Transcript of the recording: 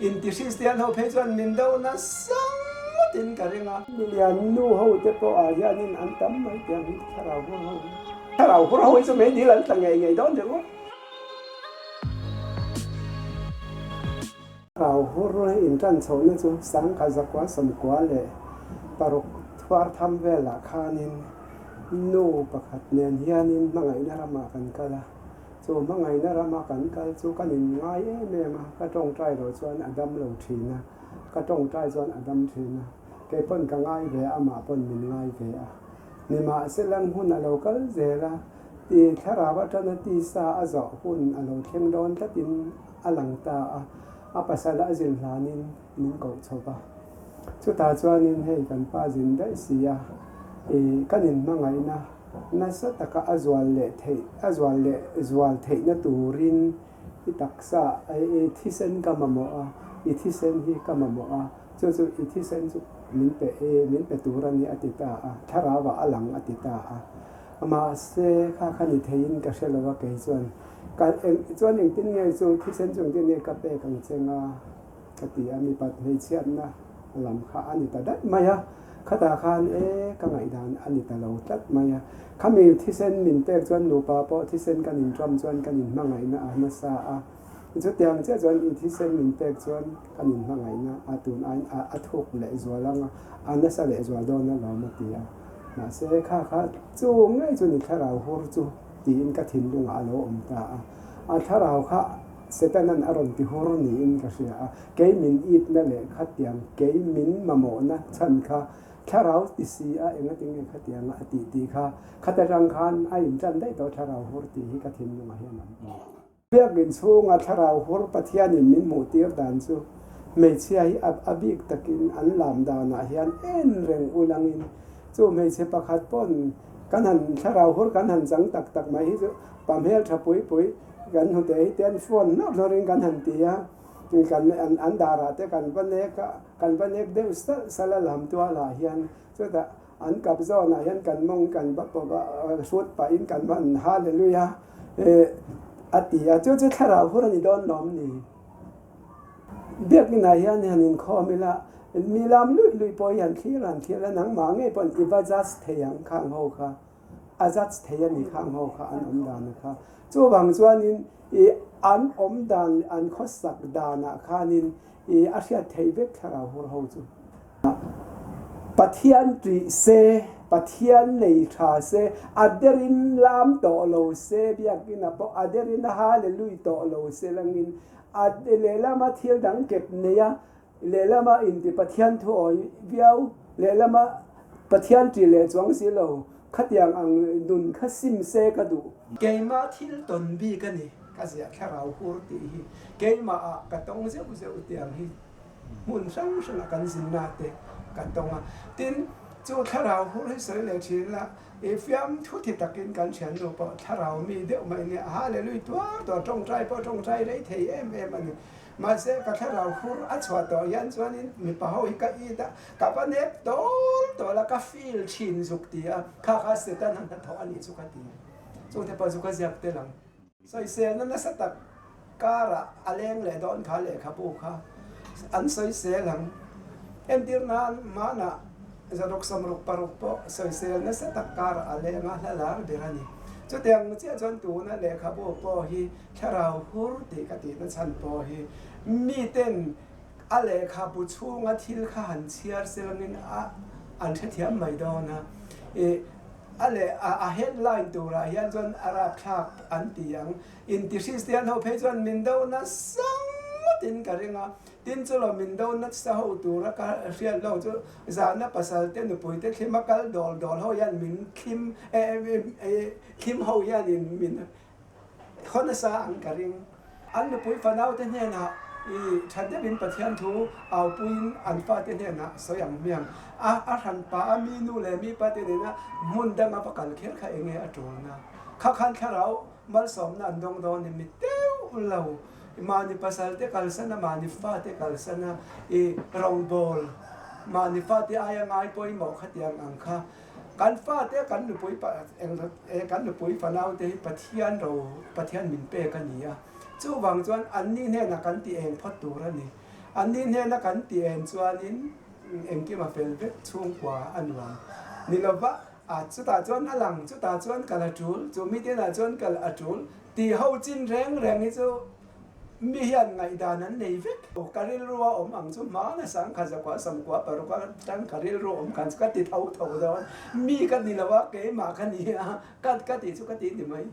Inti-Kristian ho phei chuan min do nasa ngawtin ka ring a. Milian nu ho te pawh ah hianin an tam mai tiang hi thlarau hur ho hi. Thlarau hur ho hi chu mei dil an tla ngei ngei dawn ringawt. Thlarau hur intan chhohna chu sangkhat zakua sawmkua leh paruk thuar tham velah khanin nu pakhat nen hianin hmangaihna ramah kan kal a. Chu hmangaihna rama kan kal chu kan inngai em em a, ka tawngtai loh chuan a dam lo thin a, ka tawngtai chuan a dam thin a, kei pawn ka ngai ve a, amah pawn min ngai ve a. Nimahsela hun a lo kal zel a, ti thlarau atana tisa a zawh hun a lo thleng dawn tlatin a lang ta a, a pasal a zin hlanin min koh chho va. Chutah chuanin hei kan pa zin daih si a, ih kan inhmangaihna nasa taka a zual leh theih a zual leh zual theihna turin i taksa i thisen ka mamawh a, i thisen hi ka mamawh a, chu chu i thisen chu min pe e min pe tur a ni a ti ta a, thlarau ah a lang a ti ta a. Mahse kha kha ni theiin ka hre lo a kei chuan ka eng chuan engtin nge chu thisen chu engtin nge ka pek ang che nga? Ka ti a, mipat hmeichhiatna lam kha a ni ta daih mai a, khatah khan e ka ngaihdan a ni ta lo tlat mai a. Khami thisen min pek chuan nupa pawh thisen kan inṭawm chuan kan inhmangaihna a nasa a, chutiang chiah chuan i thisen min pek chuan kan inhmangaihna a tun aiin a thuk leh zual ang a, a nasa leh zual dawn alawm a ti a. Mahse kha kha chu ngei chu ni thlarau hur chu tiin ka thinlungah a lo awm ta a, a thlarau kha Setanan a rawn ti hur niin ka hria a, kei min itna leh khatiang kei min mamawhna chhan kha thlarau ti si a engatinge khatianga a tih tih kha khata tang khan a intan daih tawh thlarau hur tih hi ka thinlungah hian a awm. Biakinn chhunga thlarau hur Pathianin min hmuhtir dan chu hmeichhia hi a bik takin an lam danah hian en reng ulangin chu hmeichhe pakhat pawn kan han thlarau hur kan han chang tak tak mai hi chu pa hmeltha pui pui Kan hnute hi te an phone hlawr hlawrin kan han ti a, kan an darah te kan va nek a, kan va nek deuh salh salh a lam tualah hian chutah an kap zawnah hian kan mawng kan va pawp a, hrut pahin kan va han hallelujah a ti a, chu chu thlarau hur a ni dawn lawm ni. Biakinah hian han inkhawm ila mi lam luih luih pawh hi han thlir han thlir a, nangmah ngei pawh i va judge thei ang khang ho kha. A judge thei a ni kha ang ho kha an awm dan a kha. Chuvang chuanin i an awm dan leh an khawsak danah khanin i a hriat theih vek thlarau hur ho chu. Pathian ṭih se, Pathian nei ṭha se, a derin lam tawh lo se, biakina pawh a derin a hallelui tawh lo se langin a lehlama thil dang kep nei a Lehlama inti Pathian thu awi viau, lehlama Pathian ṭih leh chuang si lo, khatiang ang nun kha sim se ka duh. Keimah thil tawn bik a ni, ka ziah thlarau hur tih hi keimah ah ka tawng zeuh zeuh tiang hi hmun hrang hrangah kan zinna te ka tawng a. Tin, chu thlarau hur hi sawi leh thin la, i fiam thu thi takin kan thiannu pawh thlarau mi deuh mai nia, Hallelui tuar tuar tawngtai pawh tawngtai rei thei em em a ni. Mahse, ka thlarau hur a chhuah tawh hian chuanin mipa ho hi ka it a, ka va nep tawl tawl a, ka feel thin zuk ti a, kha kha Satan a hnathawh a nih chu ka ti. Chungte pawh chu ka ziak tel ang. Sawiselna nasa tak karah a leng leh dawn kha lehkhabu kha an sawisel ang. Entir nan hmanah zaruk sawmruk paruk pawh sawisel nasa tak karah a leng a, hla lar ber a ni. Chutiang chiah chuan tuna lehkhabu pawh hi Thlarau hur tih ka tihna chhan pawh hi miten a lehkhabu chhunga thil kha han chhiar selangin a an hrethiam mai dawn a. Ih a leh a headline turah hian chuan a rapthlak an ti ang. Inti Kristian ho phei chuan min do nasa ngawtin ka ring a. Tin chulo min do nasa ho tura ka hriat lo chu zahna pasal te nupui te thlima kal dawl dawl ho hian min thlim thlim ho hianin min Thaw nasa ang ka ring. An nupui fanaute hnenah i tha deuhin Pathian thu aupuiin an fate hnenah sawi ang hmiang. A a hran pa a mi nu leh mi pate nena hmun danga va kal kher kha enge a tulna. Kha khan thlarau malsawmna an dawng dawn i mi deuh lo. Mahni pasalte kalsan a, mahni fate kalsan a, i rawngbawl mahni fate aia ngai pawimawh khatiang ang kha. Kan fate kan nupui kan nupui fanaute hi Pathian ro Pathian min pek a ni a, chuvang chuan anni hnenah kan ti eng phawt tur a ni. Anni hnena kan tih en chuanin engkim a fel vek chhungkua a nuam ni lova, a chutah chuan a lang, chutah chuan kal a tul, chu mite-ah chuan kal a tul tih ho chin reng reng hi chu Mi hian ngaihdan an nei vek. Ka rilru a awm ang chu hmana sangkha zakua samkua paruk a tang ka rilru awm khan chu ka ti tho tho dawn. Mi ka ni lo a, keimah ka ni a, ka ka tih chu ka ti ni mai.